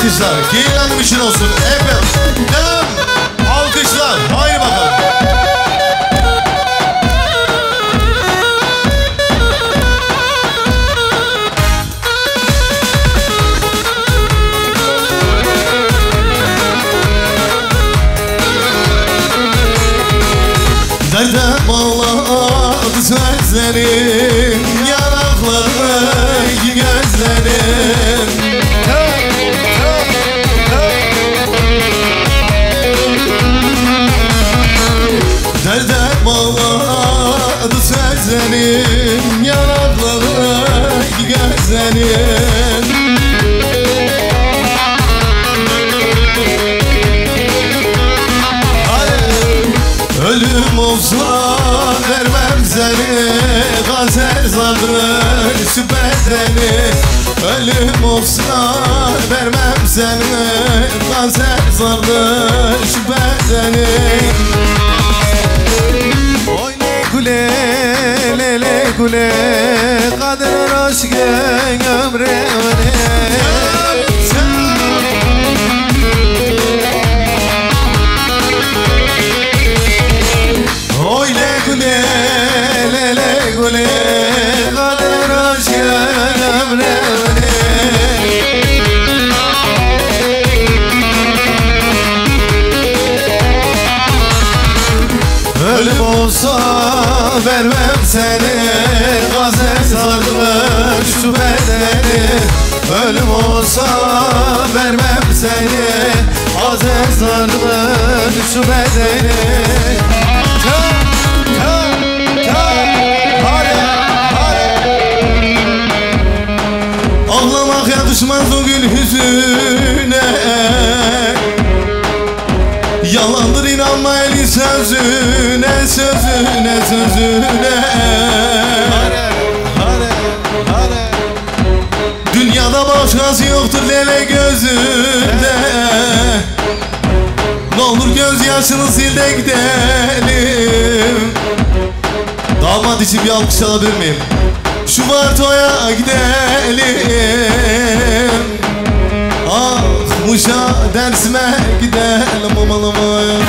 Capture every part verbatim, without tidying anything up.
Alkışlar, Ceylan için olsun. Efendim, devam. Alkışlar, haydi bakalım. Derde bağladı sözlerin, yanakları, gözlerin. Derde bağladı sözlerin, yanakları, gözlerin. Ölüm olsa vermem seni, gazel sardı şu bedeni. Ölüm olsa vermem seni, gazel sardı şu bedeni. Oy le gule, le le gule, Kadir aşkı ömrü. Oy le gule, le le gule, Kadir aşkı ömrü. Ölüm olsa vermem seni, gazel sardı şu bedeni. Ölüm olsa vermem seni, gazel sardı şu bedeni. Çal, çal, çal. Hadi, hadi. Ağlamak yakışmaz o gün hüzüne. Yalandır inanma elin sözüne, sözüne, sözüne. Dünyada başkası yoktur lele gözünde. Ne olur gözyaşını sil de gidelim. Damat için bir alkış alabilir miyim? Şu Varto'ya gidelim. Ah, Muş'a, Dersim'e gidelim, aman aman.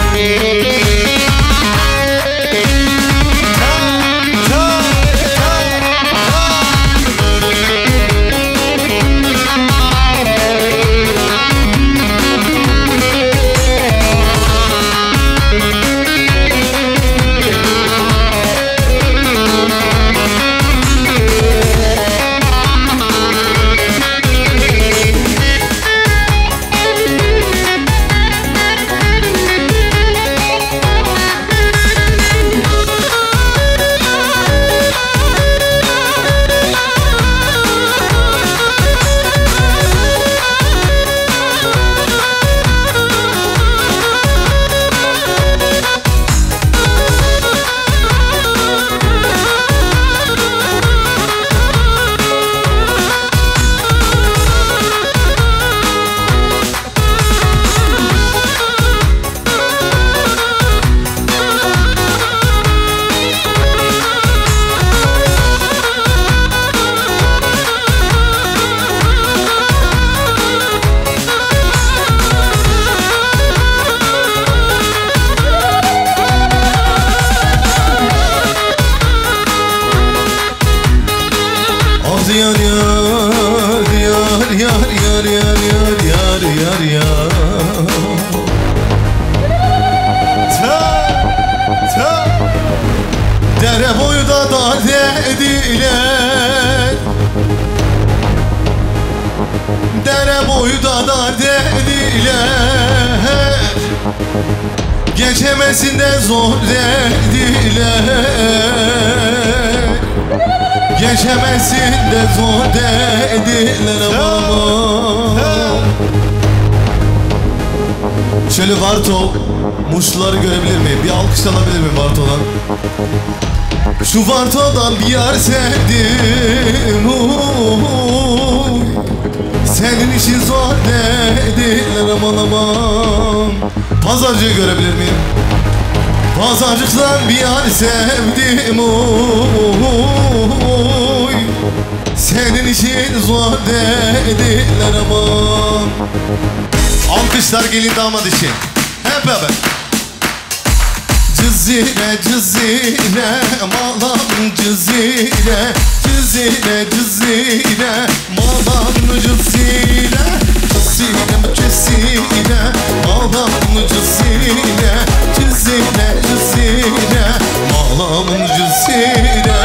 Ah diyar, yar, diyar, yar. Dere boyu da dar dediler. Dere boyu da dar dediler. Geçemezsin de zor dediler. Geçemezsin de zor dediler, aman. Şöyle Varto, Muşluları görebilir miyim? Bir alkış alabilir miyim Varto'dan? Şu Varto'dan bir yar sevdim, uy. Senin için zor dediler, aman aman. Pazarcığı görebilir miyim? Pazarcıktan bir yar sevdim, oy. Senin için zor dediler, aman. Sergilî damadişê. Hep beraber. Cizîre, Cizîre, mala min Cizîre. Cizîre, Cizîre, mala min Cizîre. Cizîre, Cizîre, mala min Cizîre. Cizîre, Cizîre, mala min Cizîre.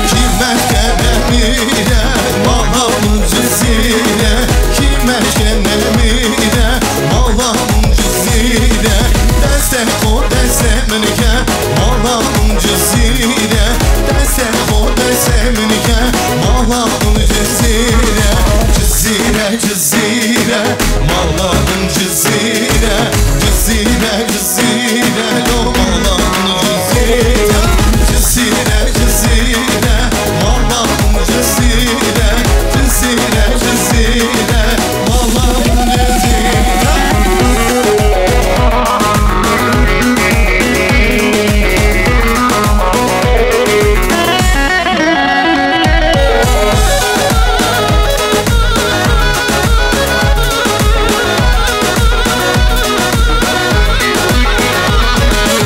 Kî meşke nemîre, mala min Cizîre. Kî meşke nemîre, mala min Cizîre. Destê xwe destê min ke, mala min Cizîre. Destê xwe destê min ke, mala min Cizîre. Cizîre, Cizîre, mala min Cizîre. Cizîre, Cizîre, lo mala min Cizîre. Cizîre, Cizîre, mala min Cizîre. Cizîre, Cizîre, mala min Cizîre.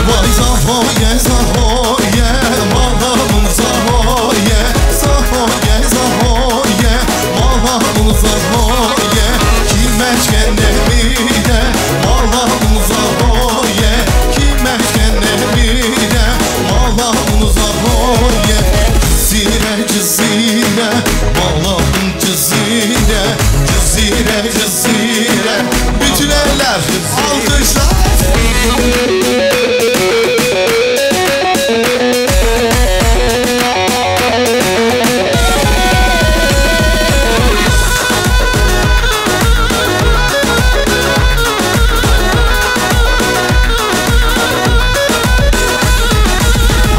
Vay Zahoye, Zahoye, mala min Zahoye. Zahoye, Zahoye, mala min Zahoye. Kî meşke nemîre, mala min Zahoye. Kî meşke nemîre, mala min Zahoye. Cizîre, Cizîre, mala min Cizîre. Cizîre, Cizîre. Bütün eller, alkışlar.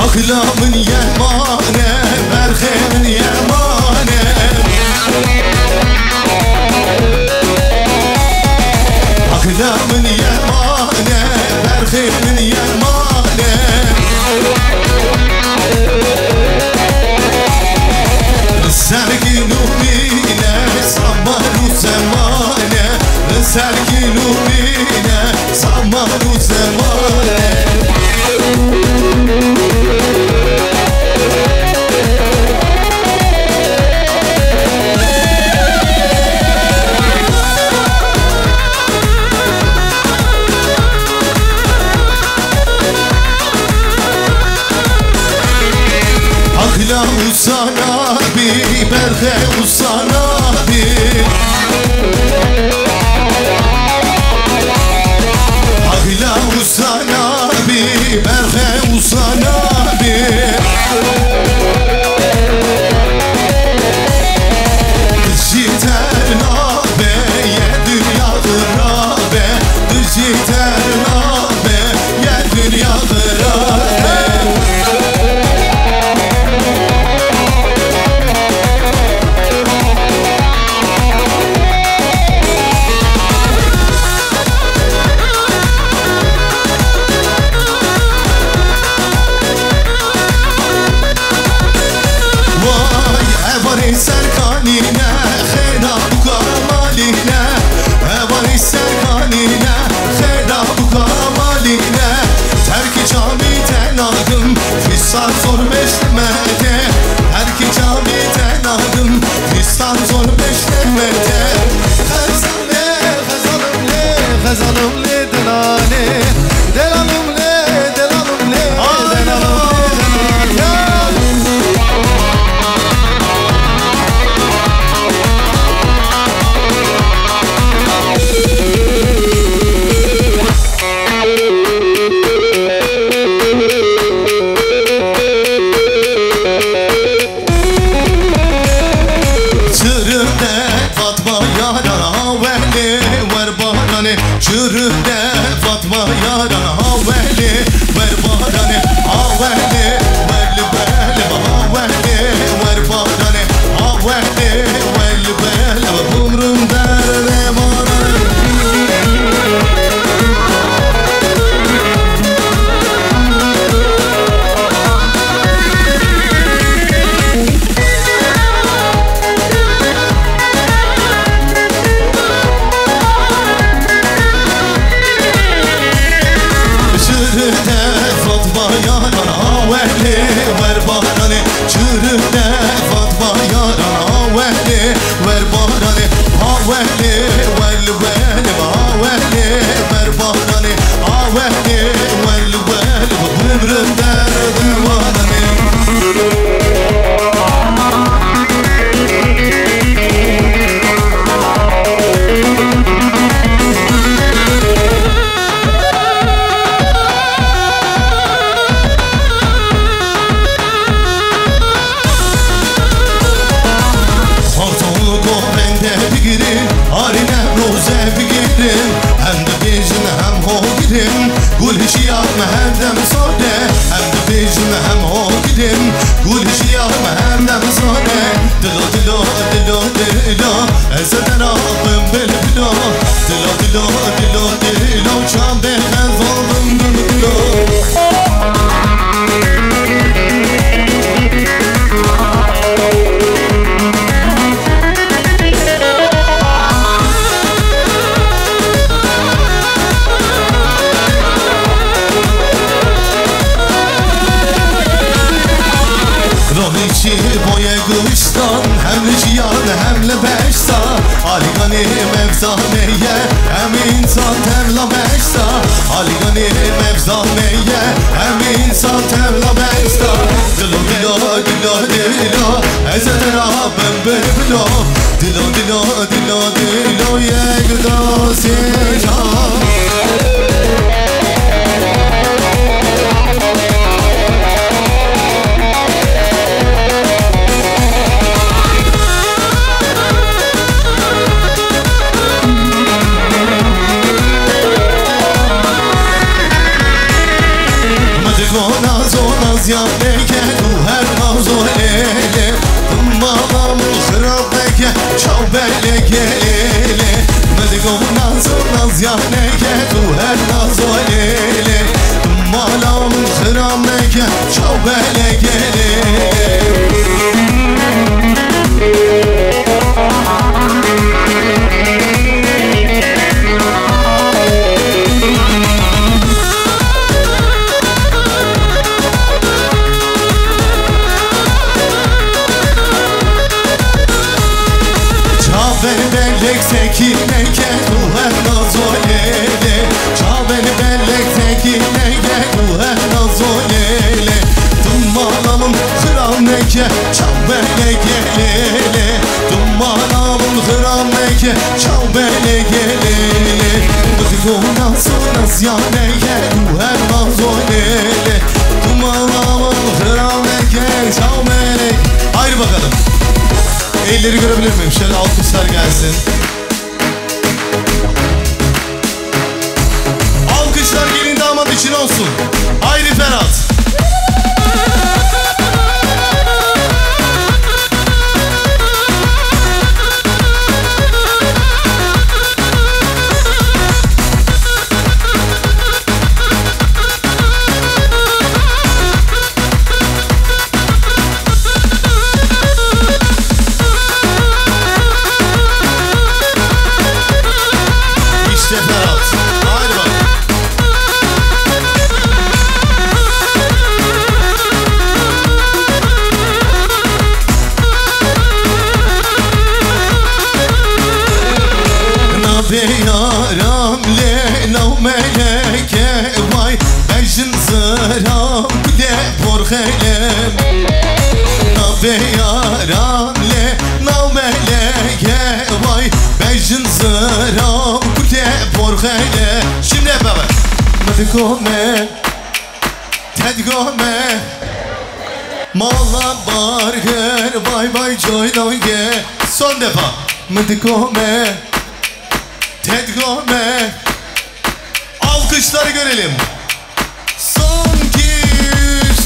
Aqila min yemane, berxê min yemane. Aqila min yemane, berxê min yemane. Sergî nûmîne, saman û semane. Sergî nûmîne, saman û semane. Aqila û sana bî, berxê û sana bî. Dilo, ez ê te re bim bilbilo. Dilo, dilo, dilo, dilo, çavê me zobin bilbilo. Rohê çi boye guştan, hem li jiyan, hem li behşta. Alîganê mevza me ye, hem însan tevla behşta. Alîganê mevza me ye, hem însan tevla behşta. Dilo, dilo, dilo, dilo, ez ê te re bim bilbilo. Dilo, dilo, dilo, dilo, yek dozê can. Min digo nazo naziyaneke tu her nazo lê lê. Mala min xirabeke çaw beleke lê lê. Min digo nazo naziyaneke tu her nazo lê lê. Mala min xirabeke çaw beleke lê lê. Çavên belek sekîneke tu her nazo lê lê. Çavên belek sekîneke tu her nazo lê lê. Tu mala min xiraneke çav beleke lê lê. Tu mala min xiraneke çav beleke lê lê. Min digo nazo naziyaneke tu her nazo lê lê. Tu mala min xiraneke çav belek. Haydi bakalım. Elleri görebilir miyim? Şöyle alkışlar gelsin. Alkışlar gelin damat için olsun. Haydi Ferhat. İşte Ferhat. Haydi bak. Navê yaran lê nav meleke vay, bejin ziram kulê porxelê. Navê yaran lê nav meleke vay, bejin ziram kulê porxelê. Şimdi hep beraber. Min digo me, te digo me. Mala bargir, bay bay coylange. Son defa. Min digo me, te digo me. Alkışları görelim. Son iki, üç,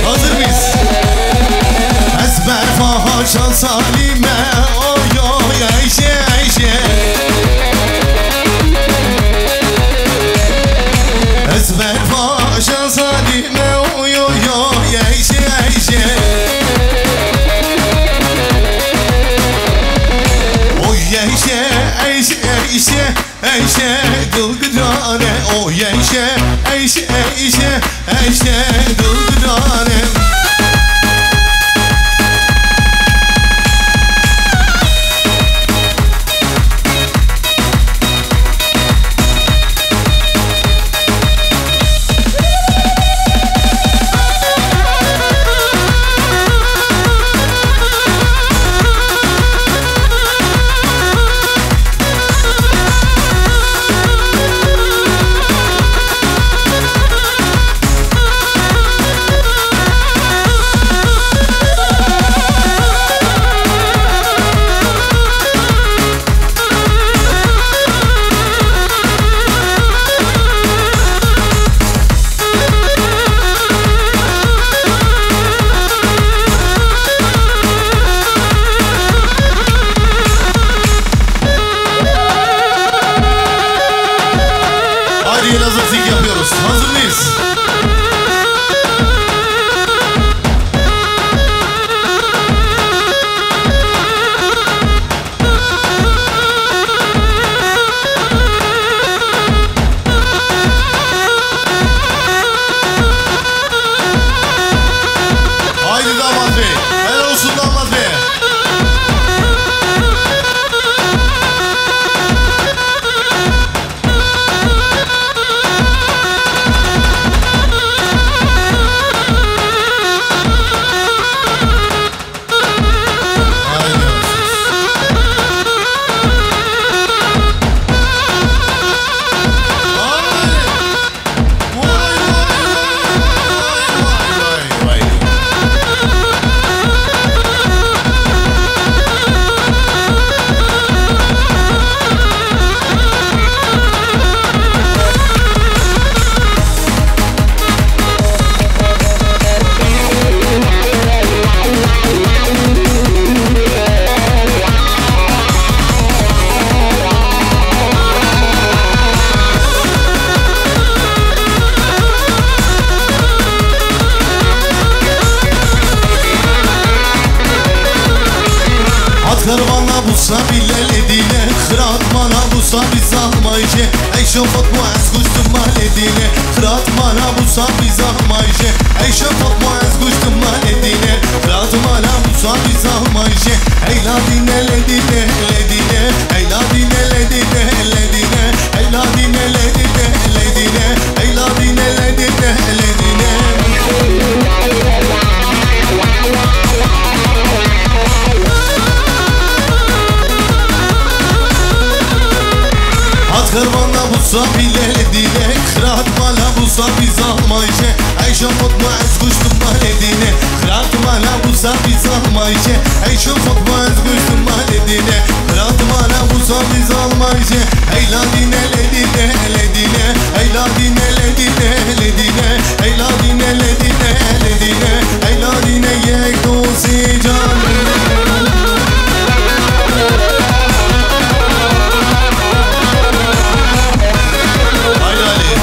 Hazır mıyız? Ez berfa haşa Salîme, oy, oy, eyşe, eyşe. Ez berfa haşa Salîme, oy, oy, oy, eyşe, eyşe. Oy, eyşe, eyşe, eyşe. Eyşe dil girane, oy eyşe, eyşe, eyşe, eyşe dil girane. Wisa bî lê dîne, xirat mala wisa bî zahmayşe. Ey şo Fatma ez goştim ma lê dîne, xirat mala wisa bî zahmayşe. Ey şo Fatma ez goştim ma lê dîne, xirat mala wisa bî zahmayşe. Ey la dîne lê dîne, lê dîne, ey la dîne lê dîne, lê dîne, ey la dîne lê dîne, lê dîne, ey la dîne lê dîne, lê dîne. Hat kervana wisa bî lê dîne, xirat mala wisa bî zahmayşe. Ey şo Fatma ez goştim ma lê dîne, xirat mala wisa bî zahmayşe. Ey şo Fatma ez goştim ma lê dîne, xirat mala wisa bî zahmayşe. Ey la dîne lê dîne, lê dîne, ey la dîne lê dîne, lê dîne, ey la dîne lê dîne, lê dîne, ey la dîne yek dostî can. Ay la lê.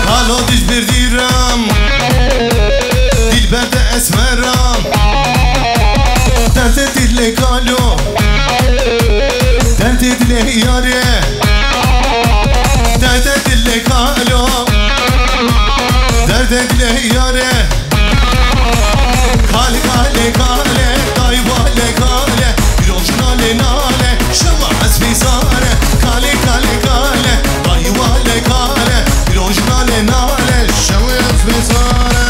Kalo dij bir dîram, dilber de esmeram. Derdê dilê kalo, derdê dilê yarê. Derdê dilê kalo, derdê dilê yarê. Kale, kale, kale, daywa le kale, bir rojna lê nale, şewa ez bîzare. Kale, kale, kale, daywa le kale, bir rojna lê nale, şewa ez bîzare.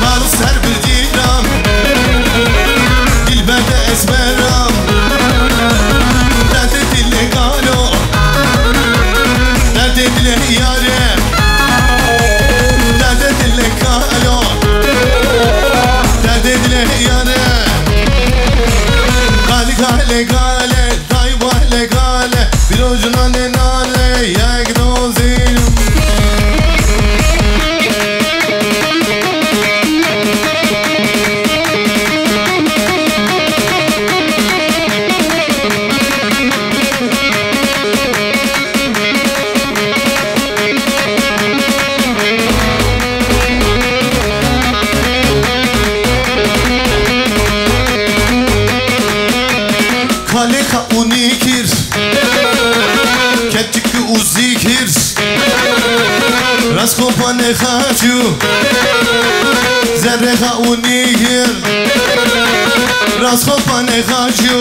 Kalo ser bir dîram, dilber de esmeram. Derdê dilê kalo, derdê dilê yarê. Derdê dilê kalo, derdê dilê yarê. Kale, kale, kale, daywa le kale, bir rojna lê nale, yek dostî. Kale xewnî kir, keçik û zî kir. Rast xwe panê xaçû, zerrê xewnî kir. Rast xwe panê xaçû,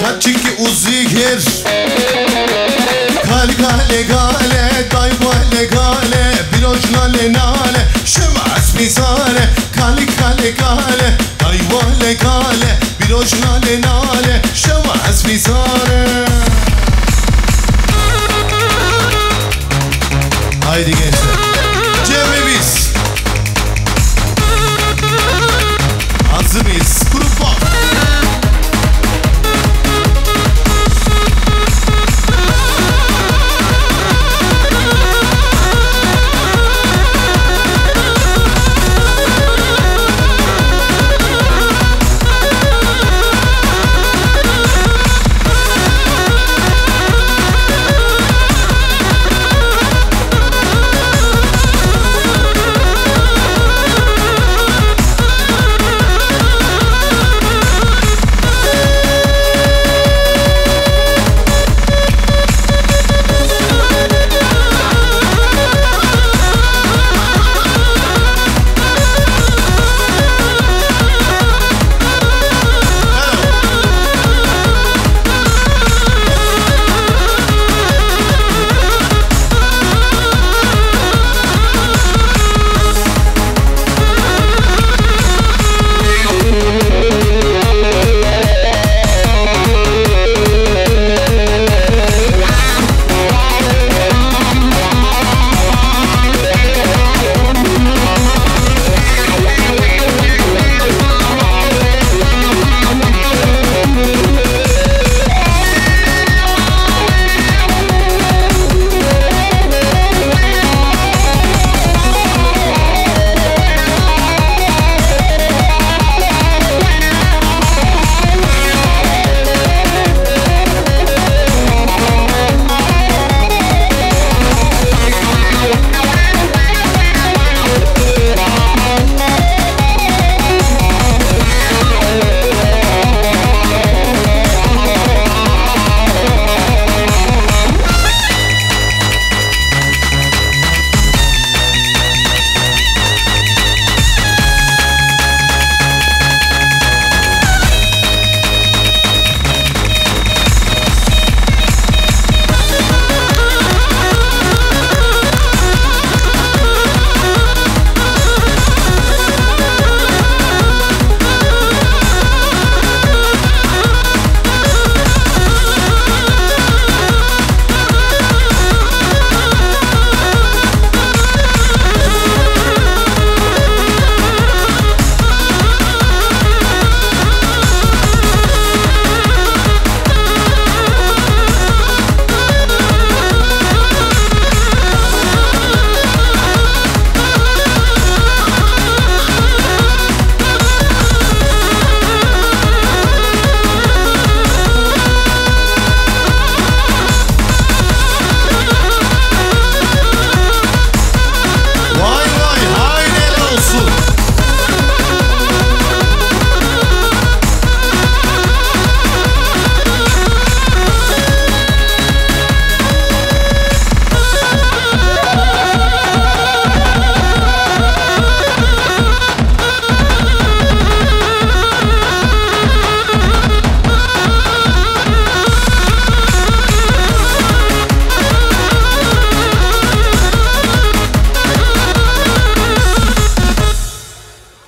keçik û zî kir. Kale, kale, kale, daywa le kale, bir rojna lê nale, şewa ez bîzare. Kale, kale, kale, daywa le kale, bir rojna lê nale, şewa ez bîzare. Haydi gençler. Cem'imiz. Hazır mıyız? Grup bak.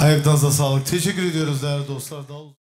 Ayaklarınıza sağlık. Teşekkür ediyoruz değerli dostlar. Daha